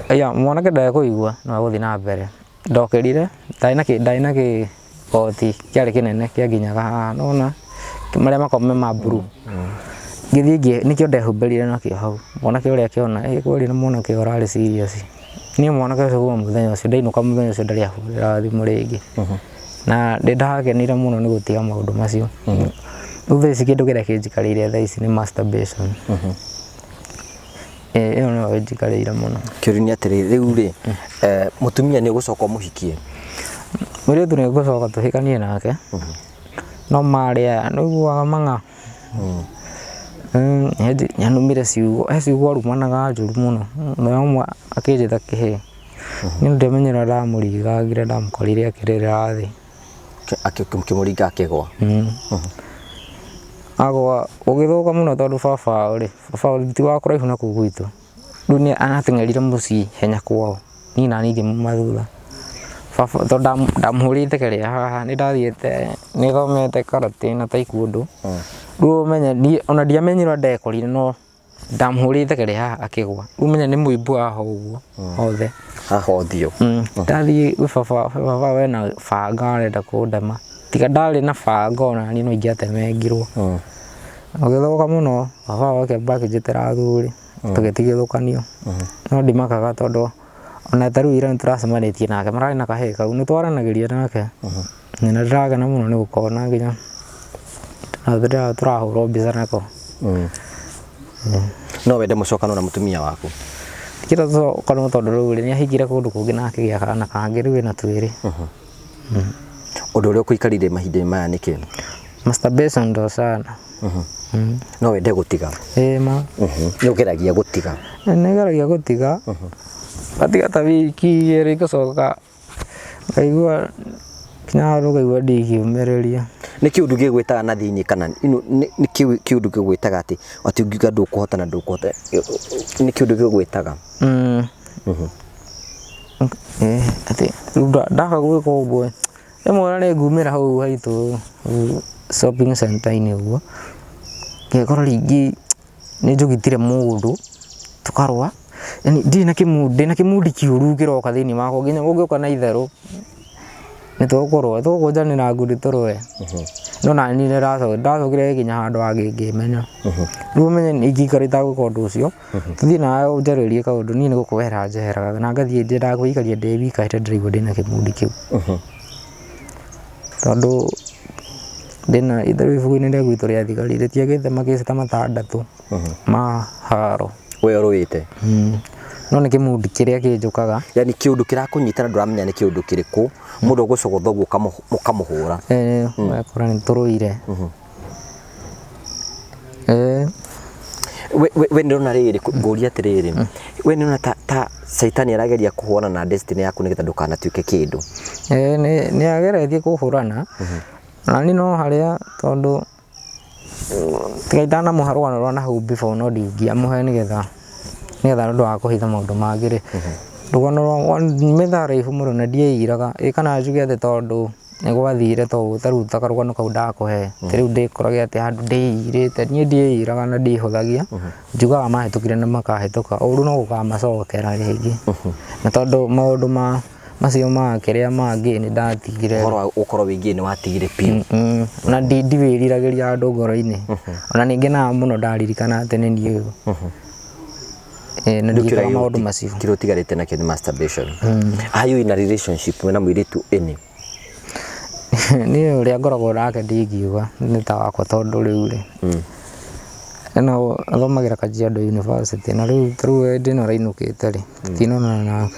Aya mwanake ndekũigua no egũthiĩ na mbere. Ndokĩrire ndarĩ na ndarĩ na kĩgoti kĩarĩ kĩnene kĩanginyaga haha nĩwona marĩa makoragwo me ma blue. Ngĩthiĩ nĩkĩo ndehumbĩrire nakĩo hau. Mwanake ũrĩa akĩona ĩ kweli na mwanake ũyũ ũrarĩ serious. Niĩ mwanake ũcio kuma mũthenya ũcio ndainũka mũthenya ũcio ndarĩ ahũrĩra thimũ rĩngĩ. Na nĩ ndakenire mũno nĩ gũtiga maũndũ macio. Rĩu thaa ici kĩndũ kĩrĩa kĩnjikarĩire thaa ici nĩ masturbation. Ĩyo nĩyo ĩnjikarĩire mũno. Kĩũria nĩ atĩrĩrĩ, rĩu rĩ, mũtumia nĩ ũgũcoka ũmũhikie? Mũirĩtu nĩ ngũcoka tũhikanie nake, no marĩ aya nĩ ũiguaga mang'a. Nĩ anumire ciugo, he ciugo arumanaga njũru mũno. Mũthenya ũmwe akĩnjĩta kĩhĩĩ. Niĩ ndiamenyire ũrĩa ndamũringangire ndamũkorire akĩrĩrĩra thĩ. Akĩmũringa akĩgwa. Agwa gũgĩthũka mũno tondũ baba wao rĩ, baba wao ti wa kũraihu na kũu gwitũ. Rĩu nĩ arateng'erire mũciĩ ihenya kwao, niĩ naniĩ ngĩmuma thutha. Baba tondũ ndamũhũrĩte kĩrĩa haha, nĩ ndathiĩte nĩ thomete karate na taekwondo. Rĩu ũmenye niĩ ona ndiamenyire ũrĩa ndekorire no ndamũhũrĩte kĩrĩa haha akĩgwa. Rĩu ũmenye nĩ mũimbo haha ũguo hothe. Haha ũthiũ. Ndathiĩ gwĩ baba, baba wena banga arenda kũndema. Tiga ndarĩ na banga ona niĩ no ingĩatemengirwo. Ũgĩthũka mũno, baba wao akĩamba akĩnjĩtĩra athuri, tũgĩtigithũkanio. No ndimakaga tondũ ona ta rĩu ira nĩtũracemanĩtie nake, mararĩ na kahĩĩ kau, nĩtwaranagĩria nake. Na nĩndĩrakena mũno nĩ gũkona nginya tũrahũrwo mbica nako. No wende mũcokano na mũtumia waku? Ndikĩenda tũcokane tondũ rĩu rĩ, nĩahikire kũndũ kũngĩ na akĩgĩa kana kangĩ, rĩu ena twĩrĩ. Ũndũ ũrĩa ũkũikarĩire mahinda-inĩ maya nĩ kĩ? Masturbation ndo sana. No wende gũtiga? Ĩĩ ma. Nĩ ũgeragia gũtiga? Nĩ ngeragia gũtiga, ngatiga ta wiki igĩrĩ ngacoka ngaigua nginya handũ ngaigua ndingĩũmĩrĩria. Nĩ kĩũndũ gĩgwĩtaga na thĩinĩ kana nĩ kĩũndũ gĩgwĩtaga atĩ atĩ ũngiuga ndũkũhota na ndũkũhota, nĩ kĩũndũ gĩgwĩtaga? Atĩ rĩu ndaga gwĩka ũguo, rĩmwe ona nĩ ngumĩra hau haitũ shopping center-inĩ ũguo, ngekora rĩngĩ nĩ njũgitire mũndũ tũkarũa, yani ndirĩ na kĩmudi, ndĩna kĩmudi kĩũru kĩroka thĩinĩ wakwa nginya ũngĩũka na itherũ nĩ tũkũrũa, tũgũkũnjanĩra ngundi tũrũe. No nani nĩ ndacokire nginya handũ hangĩ ngĩmenya. Rĩu ũmenye ingĩikara itagwĩka ũndũ ũcio, tũthiĩ nawe ũnjarĩrie kaũndũ niĩ nĩ gũkwehera njeheraga na ngathiĩ nyendaga kwĩikaria ndĩ wika hĩndĩ ĩrĩa ndĩraigua ndĩna kĩmudi kĩu. Tondũ ndĩna rĩu ibuku-inĩ rĩa gwitũ rĩa thigari rĩtiagĩte makĩci ta matandatũ ma haro. We ũrũĩte? No nĩ kĩmudi kĩrĩa kĩnjũkaga. Yani kĩũndũ kĩrakũnyita na ndũramenya nĩ kĩũndũ kĩrĩkũ, mũndũ ũgũcogotha ũguo ũkamũhũra. Ũgakora nĩ tũrũire. We nĩndĩrona rĩrĩ, ngũrie atĩrĩrĩ, we nĩũrona ta caitani arageria kũhũrana na destiny yaku nĩgetha ndũkanatuĩke kĩndũ? Nĩ ageretie kũhũrana, na niĩ no harĩa tondũ tiga itanamũhe rũgano rwa nahau before no ndingĩamũhe nĩgetha nĩgetha ũndũ wa kũhitha maũndũ mangĩ rĩ. Rũgano rwakwa nyumĩte haraihu mũno na ndieiraga, ĩ kana njuge atĩ tondũ nĩ gwathire ta ũguo ta rĩu ta karũgano kau ndakũhe, ta rĩu ndĩkorage atĩ handũ ndĩirĩte, niĩ ndiĩiraga na ndihũthagia, njugaga mahĩtũkire na makahĩtũka, ũru no gũkamacokera rĩngĩ. Na tondũ maũndũ ma Macio ma kĩrĩa mangĩ nĩ ndatigire. Ũhoro wa gũkorwo wĩ gay nĩ watigire biũ? Ona ndiwĩriragĩria andũ ngoro-inĩ. Ona nĩ ngenaga mũno ndaririkana atĩ nĩ niĩ ũyũ. Na ndiĩkaga maũndũ macio. Kĩrĩa ũtigarĩte nakĩo nĩ masturbation. Are you in a relationship wĩna mũirĩtu ĩnĩ? Niĩ ũrĩa ngoragwo nake ndingiuga nĩ ta wakwa, tondũ rĩu rĩ, ĩno athomagĩra Kajiado University, na rĩu ta rĩu hĩndĩ ĩno arainũkĩte rĩ, tũtinonana nake.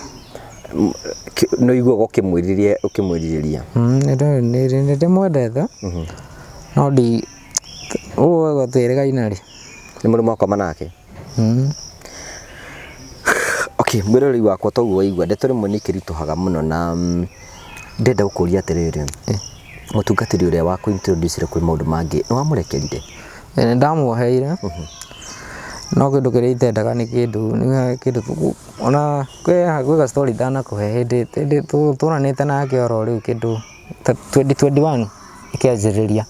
Nĩ ũiguaga ũkĩmwĩrirĩria ũkĩmwĩrirĩria? Nĩ ndĩmwendete, no ndi ũguo twĩrĩgaine rĩ. Nĩ mũrĩ mwakoma nake? Okay, mwĩroreri wakwa, toguo waigua, ndeto rĩmwe nĩ ikĩritũhaga mũno, na ndĩrenda gũkũria atĩrĩrĩ, mũtungatĩri ũrĩa wa kũ-introduce kwĩ maũndũ mangĩ, nĩ wamũrekerire? Nĩ ndamuoheire, no kĩndũ kĩrĩa itendaga nĩ kĩndũ nĩ kĩndũ ona kwĩ ga story ndanakũhe hĩndĩ hĩndĩ tũranĩte nake oro rĩu, kĩndũ ta 2021 ĩkĩanjĩrĩria.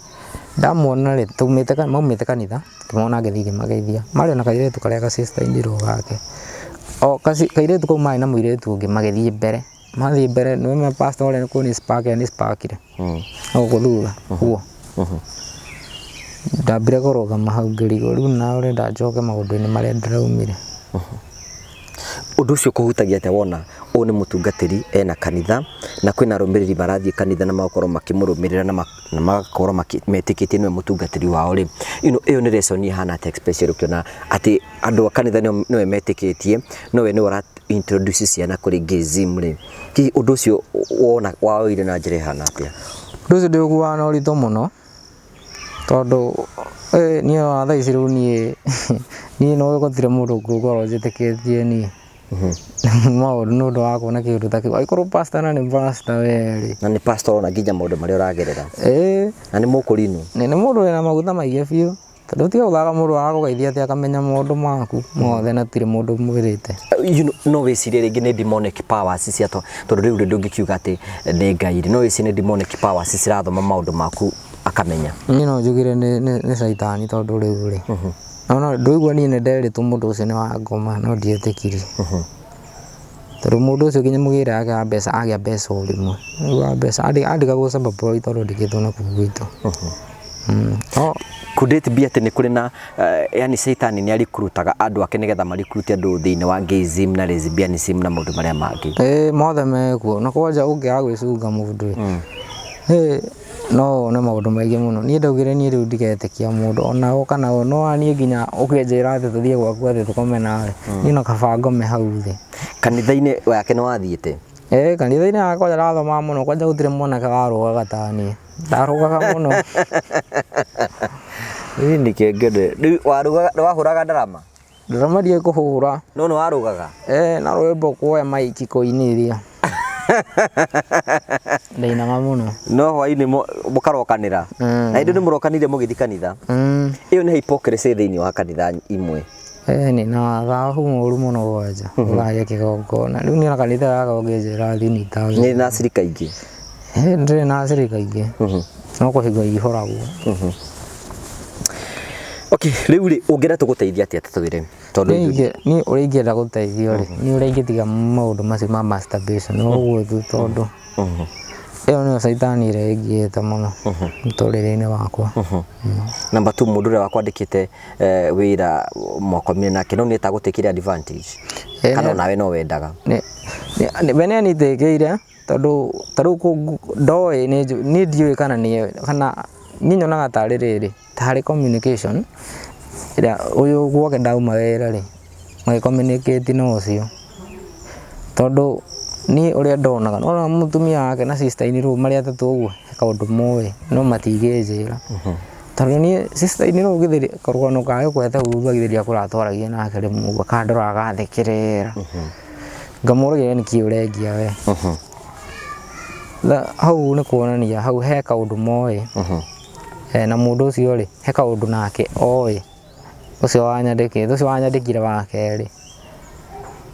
Ndamuona rĩ, tumĩte maumĩte kanitha, ngĩmona ngĩthiĩ ngĩmageithia, marĩ na kairĩtu karĩa ga sister in law gake. O kairĩtu kau marĩ na mũirĩtu ũngĩ, magĩthiĩ mbere, mathiĩ mbere nĩ pastor ũrĩa kũni spark ni sparkire gũkũ thutha ũguo. Ndambire kũrũgama hau ngĩrigwo rĩu na ũrenda njoke maũndũ-inĩ marĩa ndĩraumire. Ũndũ ũcio kũhutagia atĩa wona ũyũ nĩ mũtungatĩri ena kanitha na kwĩna arũmĩrĩri marathiĩ kanitha na magakorwo makĩmũrũmĩrĩra na magakorwo metĩkĩtie nĩwe mũtungatĩri wao rĩ? Ĩyo nĩ lesson ĩhana atĩa, especially ũkĩona atĩ andũ a kanitha nĩwe metĩkĩtie, nowe nĩwe ũra introduce ciana kũrĩ gayism rĩ? Hihi ũndũ ũcio wona waoire na njĩra ĩhana atĩa? Ũndũ ũcio ndĩũkuaga na ũritũ mũno, tondũ niĩ ona thaa ici rĩu niĩ no gũtirĩ mũndũ ngũkorwo njĩtĩkĩtie niĩ maũndũ nĩ ũndũ wa kuona kĩũndũ ta kĩu, angĩkorwo pastor na nĩ pastor we rĩ. Na nĩ pastor ona nginya maũndũ marĩa ũragerera na nĩ mũkũrinũ. Nĩ mũndũ wĩna maguta maingĩ biũ, tondũ tiga gũthaka, mũndũ arakũgeithia atĩ akamenya maũndũ maku mothe na tirĩ mũndũ mwĩrĩte. No wĩcirie rĩngĩ nĩ demonic powers cia tondũ rĩu rĩ ndũngĩkiuga atĩ nĩ Ngai rĩ, no wĩcirie nĩ demonic powers cirathoma maũndũ maku akamenya. Niĩ no njugire nĩ caitani, tondũ rĩu rĩ, no ndũigua niĩ nĩ nderĩtwo mũndũ ũcio nĩ wa ngoma, no ndietĩkirie, tondũ mũndũ ũcio nginya mũgĩre yake ya mbeca, agĩa mbeca o rĩmwe rĩu wa mbeca andĩkagwo shamba boy, tondũ ndĩkĩtwo na kũu gwitũ. No Could it be atĩ nĩ kũrĩ na yani Caitani nĩ arikurutaga andũ ake nĩgetha marikurute andũ thĩinĩ wa gayism na lesbianism na maũndũ marĩa mangĩ? Ĩĩ, mothe mekuo, na kwanja ũngĩaga gwĩcunga mũndũ ĩ, no wone maũndũ maingĩ mũno. Niĩ ndaugire niĩ rĩu ndigetĩkia mũndũ ona o kana o no niĩ, nginya ũkĩnjĩra atĩ tũthiĩ gwaku atĩ tũkome nawe, niĩ no kaba ngome hau thĩ. Kanitha-inĩ wake nĩ wathiĩte? Ĩĩ, kanitha-inĩ yakwa ndĩrathomaga mũno, kwanja gũtirĩ mwanake warũgaga ta niĩ, ndarũgaga mũno. Ĩĩ, nĩkĩo ngĩende rĩu warugaga, nĩ wahũraga ndarama? Ndarama ndiĩ kũhũra. No nĩ warugaga? Ĩĩ, na rwĩmbo kuoya maiki kũinĩria ndainaga mũno. No hwainĩ mũkarokanĩra na hĩndĩ nĩ mũrokanire mũgĩthiĩ kanitha? Ĩyo nĩ hypocrisy thĩinĩ wa kanitha imwe. Ĩni, na thahu mũru mũno, kwanja ũtharia kĩgongona rĩu niĩ na kanitha yakwa ũngĩnjĩra thiĩ nĩ Nĩ na acirika aingĩ? Ndĩrĩ na acirika aingĩ, no kũhingwo ihoragwo. Okay, rĩu rĩ, ũngĩenda tũgũteithia atĩa? Tũtwĩre, tondũ Niĩ ũrĩa ingĩenda gũteithio rĩ, niĩ ũrĩa ingĩtiga maũndũ macio ma masturbation ũguo tu, tondũ ĩyo nĩyo caitani ĩrĩa ĩngiĩte mũno mũtũrĩre-inĩ wakwa. Number 2, mũndũ ũrĩa wakwandĩkĩte wĩra mwakomire nake, no nĩ etagũtĩkĩre advantage kana onawe no wendaga? We nĩ anitĩkĩire, tondũ ta rĩu ndoĩ niĩ ndiũĩ kana nĩ kana niĩ nyonaga tarĩ rĩrĩ, tarĩ communication ĩrĩa ũyũ gwake ndauma wĩra rĩ, magĩ communicate na ũcio, tondũ niĩ ũrĩa ndonaga nona mũtumia wake na sister in law marĩ atatũ ũguo, he kaũndũ moĩ no matingĩnjĩra, tondũ niĩ sister in law githĩ karũgano kage kwete ũguo, githĩ ndiakũratwaragia nake rĩmwe ũguo, akandora agathekerera, ngamũragia nĩkĩ ũrengia we. Hau nĩ kuonania hau he kaũndũ moĩ. Na mũndũ ũcio rĩ, he kaũndũ nake oĩ, ũcio wanyandĩkĩte, ũcio wanyandĩkire wa kerĩ,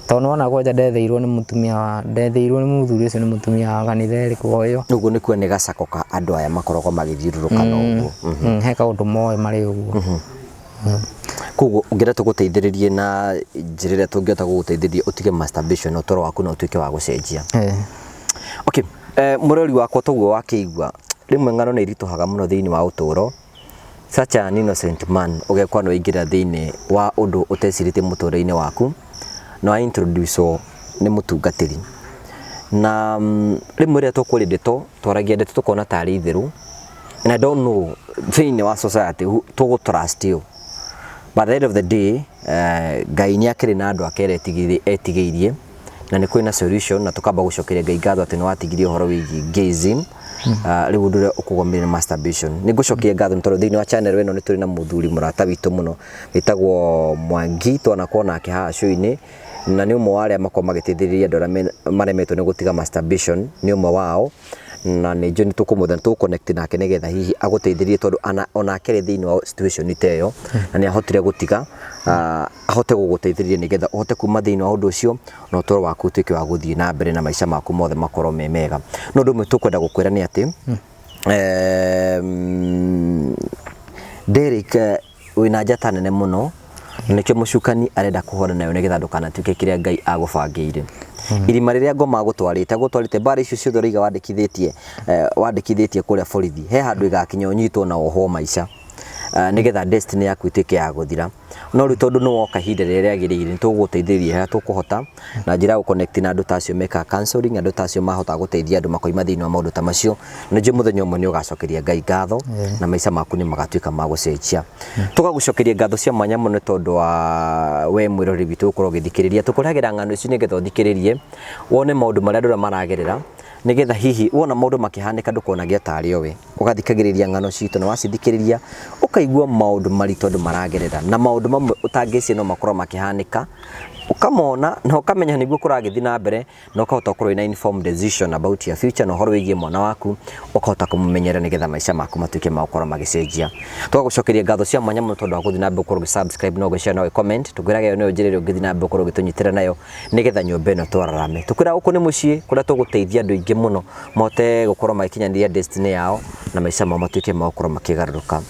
tondũ nĩwona kwanja ndetheirwo nĩ mũtumia wa ndetheirwo nĩ mũthuri ũcio nĩ mũtumia wa kanitha ĩrĩkũ o ĩyo. Ũguo nĩ kuo nĩ gacako ka andũ aya makoragwo magĩthiũrũrũka na ũguo. He kaũndũ moĩ marĩ ũguo. Koguo ũngĩenda tũgũteithĩrĩrie na njĩra ĩrĩa tũngĩhota gũgũteithĩrĩria ũtige masturbation na ũtũũro waku no ũtuĩke wa gũcenjia? Eh. Okay, mũrori wakwa, toguo wakĩigua, rĩmwe ng'ano nĩ iritũhaga mũno thĩinĩ wa ũtũũro. Such an innocent man, ũgekora nĩ waingĩra thĩinĩ wa ũndũ ũtecirĩtie mũtũrĩre-inĩ waku, na wa introduce nĩ mũtungatĩri. Na rĩmwe rĩrĩa tũkwaria ndeto, twaragia ndeto tũkona tarĩ itherũ, and I don't know thĩinĩ wa society tũgũ trust you. But at the end of the day, Ngai nĩ akĩrĩ na andũ ake arĩa etigĩirie, na nĩ kwĩna solution, na tũkamba gũcokeria Ngai ngatho atĩ nĩ watigirie ũhoro wĩgiĩ gayism. Rĩu ũndũ ũrĩa ũkũgomire nĩ masturbation. Nĩ ngũcokia ngatho nĩ tondũ thĩinĩ wa channel ĩno nĩ tũrĩ na mũthuri mũrata witũ mũno wĩtagwo Mwangi, twanakorwo nake haha show-inĩ, na nĩ ũmwe wa arĩa makoragwo magĩteithĩrĩria andũ arĩa maremetwo nĩ gũtiga masturbation, nĩ ũmwe wao, na nĩ njũĩ nĩ tũkũmwetha, nĩ tũgũ-connect nake nĩgetha hihi agũteithĩrĩrie, tondũ onake arĩ thĩinĩ wa situation ta ĩyo na nĩ ahotire gũtiga, ahote gũgũteithĩrĩria nĩgetha ũhote kuma thĩinĩ wa ũndũ ũcio na ũtũũro waku ũtuĩke wa gũthiĩ na mbere na maica maku mothe makorwo me mega. No ũndũ ũmwe tũkwenda gũkwĩra nĩ atĩ Derrick, wĩna njata nene mũno, na nĩkĩo mũcukani arenda kũhũrana nayo nĩgetha ndũkanatuĩke kĩrĩa Ngai agũbangĩire. Irima rĩrĩa ngoma agũtwarĩte mbara icio ciothe ũraiga wandĩkithĩtie kũrĩa borithi, he handũ ĩgakinya ũnyitwo na wohwo maica, nĩgetha destiny yaku ĩtuĩke ya gũthira. No rĩu tondũ nĩ woka ihinda rĩrĩa rĩagĩrĩire, nĩ tũgũgũteithĩrĩria harĩa tũkũhota na njĩra ya gũ-connect na andũ ta acio mekaga counseling, andũ ta acio mahotaga gũteithia andũ makoima thĩinĩ wa maũndũ ta macio. Na njũĩ mũthenya ũmwe nĩ ũgacokeria Ngai ngatho na maica maku nĩ magatuĩka ma gũcenjia. Tũgagũcokeria ngatho cia mwanya mũno nĩ tondũ wa we mwĩroreri witũ gũkorwo ũgĩthikĩrĩria. Tũkũrehagĩra ng'ano ici nĩgetha ũthikĩrĩrie wone maũndũ marĩa andũ arĩa maragerera, nĩgetha hihi wona maũndũ makĩhanĩka ndũkonage tarĩ o we. Ũgathikagĩrĩria ng'ano citũ, na wacithikĩrĩria ũkaigua maũndũ maritũ andũ maragerera, na maũndũ mamwe ũtangĩciria no makorwo makĩhanĩka, ũkamona na ũkamenya nĩguo kũragĩthiĩ na mbere, na ũkahota gũkorwo wĩna informed decision about your future, na ũhoro wĩgiĩ mwana waku ũkahota kũmũmenyerera nĩgetha maica maku matuĩke ma gũkorwo magĩcenjia. Tũgagũcokeria ngatho cia mwanya mũno tondũ wa gũthiĩ na mbere gũkorwo ũgĩ-subscribe na ũgĩ-share na ũgĩ-comment. Tũkwĩraga ĩyo nĩyo njĩra ĩrĩa ũngĩthiĩ na mbere gũkorwo ũgĩtũnyitĩra nayo nĩgetha nyũmba ĩno twararame. Tũkwĩraga gũkũ nĩ mũciĩ kũrĩa tũgũteithia andũ aingĩ mũno mahote gũkorwo magĩkinyanĩria destiny yao na maica mao matuĩke ma gũkorwo makĩgarũrũka.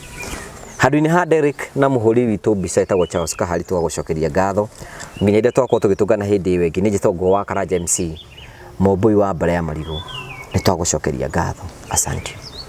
Handũ-inĩ ha Derrick na mũhũri witũ mbica ĩtagwo Charles Kahari, tũgagũcokeria ngatho nginya rĩrĩa twakorwo tũgĩtũngana hĩndĩ ĩyo ĩngĩ. Nĩ njĩtagwo Ngũgĩ wa Karanja MC, mũmbũi wa mbara ya marigũ, nĩ twagũcokeria ngatho. Asante.